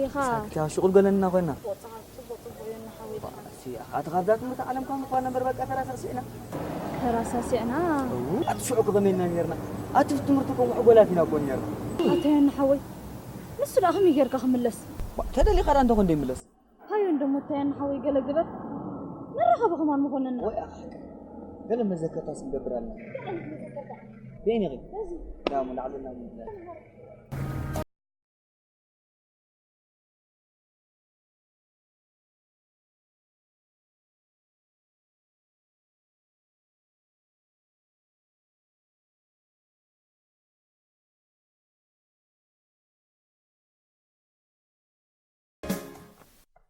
ኢኻ። ሳክታ ሽቁል ገለና ኮይና። ጽቡቕ፣ ጽቡቕ፣ ጽቡቕ እዩ፣ ንሓወይ። እሺ፣ ኣቲ ካብዛ ትምህርቲ ዓለም ካብ ምዃን ነበር በቃ ተራሳሲዕና። ተራሳሲዕና? እው፣ ኣቲ ሽዑ ከመይ ኢና ነርና? ኣቲ ትምህርቲ እኮ ውሕጎላት ኢና እኮ ነርና። ኣታ ዮኒ ሓወይ፣ ንሱ ደኣ ከመይ ጌርካ ክምለስ? ባ፣ ተደሊኻ ደኣ እንተኾን ደይምለስ? ሃዩ እንዶ እሞ ኣታ ዮኒ ሓወይ ገለ ግበር። መራኸቢ ከማን ምኾነና። ወይ ኣኻ፣ ገለ መዘከርታ ስንገብር ኣለና። እንታይ ዓይነት መዘከርታ? በይንኺ። በዚ። ዳሙ ላዕልና ምንድና?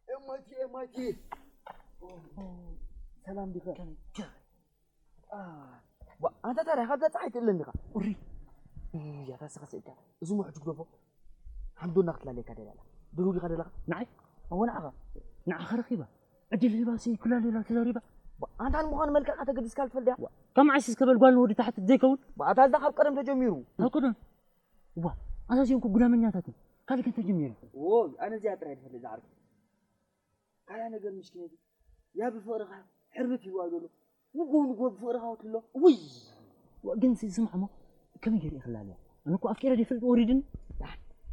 ኤማይቲ፣ ኤማይቲ። ሰላም ዲኻ? ከመይ፣ ከመይ? ዋ፣ ኣንታ ታዲያ ካብዛ ጸሓይ ትእለኒ ዲኻ? ኡሪ። እያ፣ ታስኻ ስእልካ። እዚ ምሕጅ ግደፎ። ሓምዶና ክትላለየካ ደላላ። ድሩ ዲኻ ደለኻ? ንዓይ? ኣዎ፣ ንዓኻ። ንዓኻ ረኺባ። ዕድል ሂባሲ ክላለየላ ተዛሪባ። ዋ፣ ኣንታ ንምዃኑ መልክዕካ ተገዲስካ ልትፈልጥ ዲኻ? ዋ፣ ካብ መዓስ እስከ በል ጓል ንወዲ ታሕቲ ዘይከውን? ዋ፣ ኣታ እዛ ካብ ቀደም ተጀሚሩ። ካብ ቀደም? ዋ፣ ኣዛዚኦም እኮ ጉዳመኛታት እዮም። ካልእ ከ ተጀሚሩ? ዎ፣ ኣነ እዚኣ ጥራይ ድፈልጥ ዝዓርፍ። ካልኣ ነገር ምሽኪነይ፣ ያ ብፍቕርኻ ሕርብት ይብዋ ዘሎ። ንጎ ንጎ ብፍቕርኻ ወትሎ። ውይ! ዋ፣ ግን ሲ-፣ ስማዕ እሞ፣ ከመይ ገይረ እየ ክላለያ? ኣነ እኮ ኣፍቂረ ደይፈልጥ ወሪድን።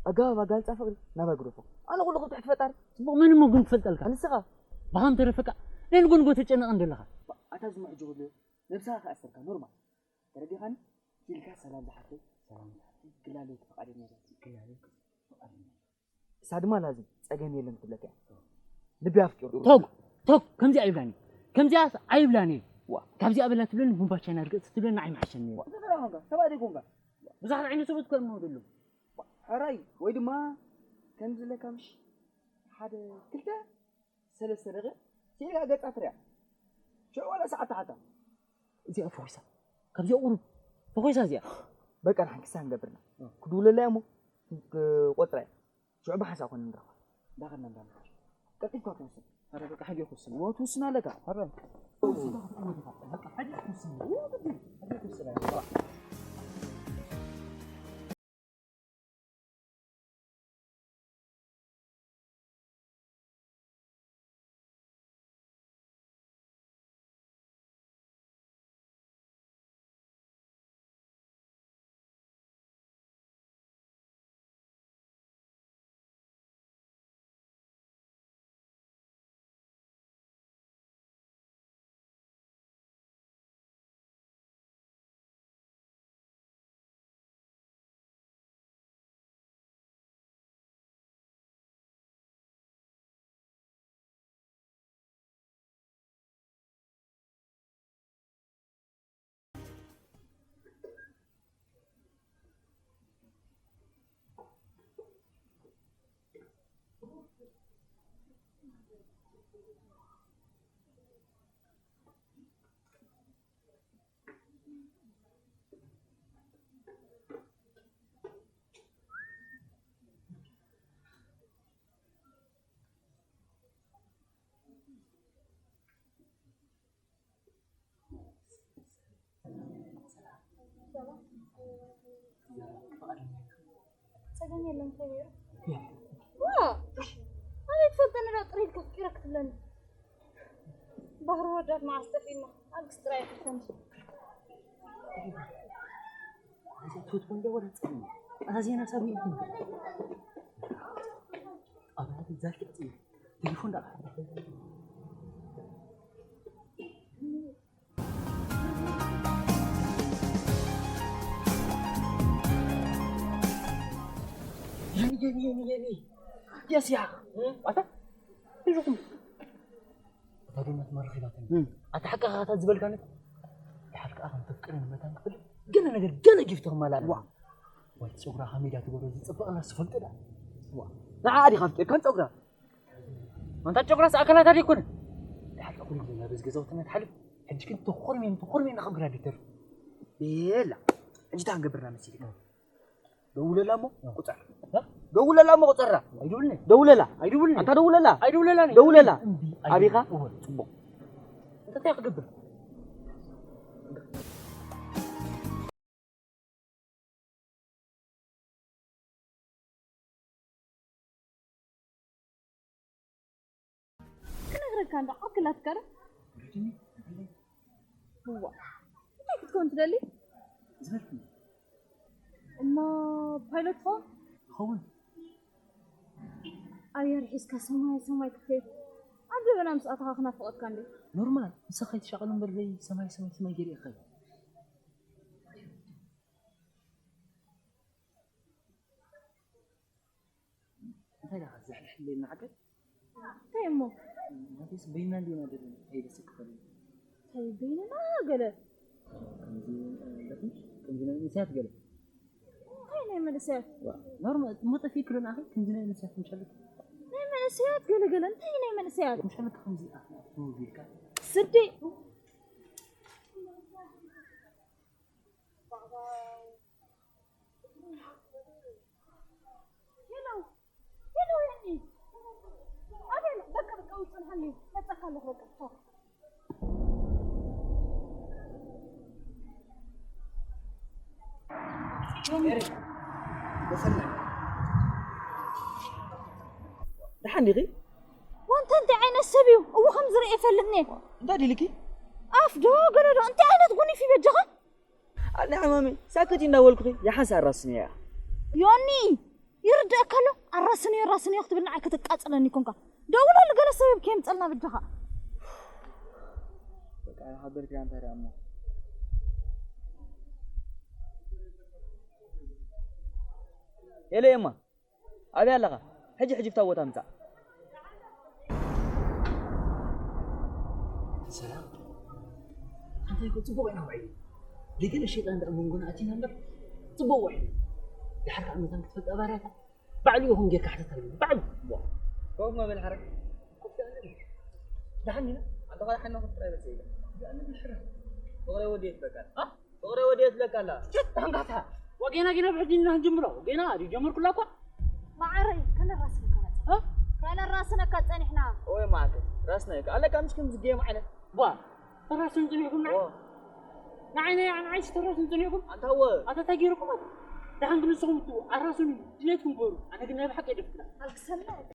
ኣገባብ ኣጋልጻ ፍቕሪ ናባይ ግደፎ። ኣነ ኩሉ ክብ ትሕቲ ፈጣሪ። ጽቡቕ፣ መን እሞ ግን ክፈልጠልካ? ንስኻ። ብኻም ተረፈካ፣ ናይ ንጎ ንጎ ተጨነቕ እንደለኻ። ኣታ ዝምሕጅ ክብሎ፣ ነብስኻ ከኣሰርካ፣ ኖርማል። ተረዲኻኒ? ኢልካ ሰላም ዝሓፍተይ፣ ሰላም ዝሓፍተይ፣ ግላለይ ፍቓደኛ ዘቲ፣ ግላለይ ፍቓደኛ። እሳ ድማ ላዝም ጸገም የለን ክትብለካ እያ። ልቢ ኣፍቂሩ። ቶግ፣ ቶግ፣ ከምዚኣ ኣይብላን እየ። ከምዚኣ ኣይብላን እየ። ዋ። ካብዚኣ በላ ትብለኒ፣ ቡምባ ቻይና ርግጽ ትብለኒ፣ ኣይምሓሸኒ እየ። ዋ፣ ተፈራ ኾንካ፣ ሰብኣይ ደይ ኮንካ። ብዙሓት ዓይነት ሰባት እኮ እዮም ዘለዉ። ዋ፣ ሕራይ፣ ወይ ድማ ከምዚ ለካ ምሽ፣ ሓደ፣ ክልተ፣ ሰለስተ ደቂቕ፣ ስኢልካ ገጻ ትሪኣ። ሽዑ ዋላ ሰዓት ተሓታ። እዚኣ ፈኺሳ። ካብዚኣ ቁሩብ ፈኺሳ እዚኣ። በቃ ንሓን ክሳብ ንገብርና። እ። ክድውለላ እያ እሞ፣ ክቆጽራ እያ። ሽዑ ብሓንሳእ ኮነ ንራኸብ። እንዳኸድና እንዳመሓሽ። ቀልጢፍካ ትውስን። ኣረ በቃ ሕጂ ክውስን። እዎ ትውስን ኣለካ። ኣረ። በቃ ሕጂ ትውስን። እዎ ግዲ። ሕጂ ትውስን ኣለካ። ጸገም የለን ከቢሩ። ዋ! ኣበይ ትፈልጠኒ ዶ ጥሪት ከፍቂረ ክትብለኒ? ባህሪ ወዳት መዓስ ጠፊእና? ኣልክስ ጥራይ ይሕልፈኒ። እዛ ትወት ወንደ ወደ ጸኒ። ኣዛ ዜና ሰብ ይሁን። ኣባላት ዛኪ ቴሌፎን ዳ የኒ፣ የኒ፣ የኒ፣ የኒ። የስ፣ ያ። ኣታ? ይልኩም። እታ ዶ እናትማ ረኺባትኒ። እም። ኣታ ሓቅኻ እታ ዝበልካኒ። ድሓር ከኣ ከም ተፍቅረኒ መታን ክፍል ገለ ነገር፣ ገለ ጊፍቲ ክመላእ። ዋ። ወይ ጸጉራ ከመይ ድያ ትገብሮ ዝጽብቕ ኣላ ዝፈልጦ ድኣ። ዋ። ንዓ ዲኻ ኣፍቂርካን ጸጉራ? ኣንታ ጨጉራስ ኣካላት ኣይኮነን። ድሓር ኩሉ ግዜ ናበዚ ገዛውትና ትሓልፍ። ሕጂ ግን ተኾርሜን ተኾርሜን ካብ ግራ ይተርፍ። ቤላ። ሕጂ እንታይ ክንገብርና መሲልካ? ደውለላ እሞ ቁጸር። እ? ደውለላ እሞ ቁጸራ። ኣይደውልኒ። ደውለላ። ኣይደውልኒ። ኣንታ ደውለላ። ኣይደውለላኒ። ደውለላ። እምቢ፣ ኣቢኻ? ኣይደውልኒ። እወ። ጽቡቕ። እንታይ ክገብር? ካንዳ ዓክላት ከረ። እዋ፣ እንታይ ክትከውን ትደሊ? ዝበልኩ። እሞ ፓይለት ኾ? ይኸውን። ኣየር ሒዝካ ሰማይ ሰማይ ክትከይድ። ኣብ ደበና ምስ ኣተኻ ክናፍቐካ እንዴ? ኖርማል፣ ንስኻ ከይትሻቐሉ እምበር ደይ ሰማይ ሰማይ ሰማይ ገይረ እየ ክኸይድ። እንታይ ደኣ ዘሕልሕለይ እናዓቀ? እንታይ እሞ? ማለትስ በይና እንዲና ደለና፣ እንታይ ደስ ክፈል? እንታይ በይንና ገለ? ከምዚ፣ እ፣ ከምዚ ናይ መንእሰያት ገለ? እንታይ ናይ መንእሰያት? ዋ፣ ኖርማል፣ እሞ ጠፊእኪ ዶ ንዓኺ? ከምዚ ናይ መንእሰያት ምሻለኪ? ናይ መንእሰያት ገለ ገለ፣ እንታይ ናይ መንእሰያት? ምሻለኪ ከምዚ ኣፍ ንኣፍ ትውውልካ? ስዲ። ሄሎ፣ ሄሎ፣ የኒ። ኣቤል፣ በቃ፣ በቃ፣ ውፅንሓኒ። መፀካ ኣለኹ፣ በቃ፣ ቻው። ደሓን ዲኺ? ዋንታ እንታይ ዓይነት ሰብ እዩ? እዎ ከም ዝርኢ ይፈልጥኒ። እንታይ ዲልኪ? ኣፍ ዶ ገለ ዶ? እንታይ ዓይነት ጉኒፍ እዩ በጃኻ? ኣነ ሕማመይ ሳክት እንዳበልኩኺ ይሓንሳ ኣራስንያ። ዮኒ፣ ይርድኣካ ኣሎ? ኣራስንዮ ኣራስንዮ ክትብል ንዓይ ክትቃጽለኒ ኮንካ። ደውለሉ ገለ ሰብ ከየምጸልና በጃኻ። በቃ ሓበርኪ ኣንታ ደኣ እሞ። ሄሎ ኤማ። ኣበይ ኣለኻ? ሕጂ ሕጂ ብታ ቦታ ምጻእ። ሰላም። ኣንታይ እኮ ጽቡቕ ኢና ውዒልና። ደገለ ሸይጣን ደኣ መንጎና ኣቲና እምበር ጽቡቕ ውዒልና። ድሓር ከዓ መታን ክትፈልጣ ባርያታ ባዕሉ ይኹን ጌርካ ሕተት ኣለኒ። ባዕሉ። ዋ። ኮፍ መበል ሓረ። ኮፍ ያለ። ደሓን ዲና? ኣንታ ኸዓ ሓና ኹን ጥራይ በጽሕ ኢለ። ያለ ብልሕራ። ፍቕረይ ወዲ የትበቃል። ኣ? ፍቕረይ ወዲ የትለካ ኣላ። ሽት፣ ሃንጋታ። ወጌና ጌና ብሕጂ ኢና ክንጅምሮ። ጌና ድዩ ጀመርኩላ እኳ? ማዓረይ፣ ከነራስነካ ጸ-፣ እ? ከነራስነካ ጸኒሕና። ኦይ፣ ማዓረይ፣ ራስነካ። ኣለካ፣ ምሽ ከምዚ ጌም ዓይነት። ዋ፣ ተራስን ጽኒሕኩም ንዓይ? ኦ። ንዓይ፣ ንዓይ፣ ንዓይስ ተራስን ጽኒሕኩም? ኣንታ ወ። ኣታ እንታይ ገይርኩም ኣታ? ደሓን ግን ንስኹም እቱ ኣራስኑ ድሌትኩም ገሩ። ኣነ ግን ናይ ብሓቂ የደፍክላ። ኣልክሰልና።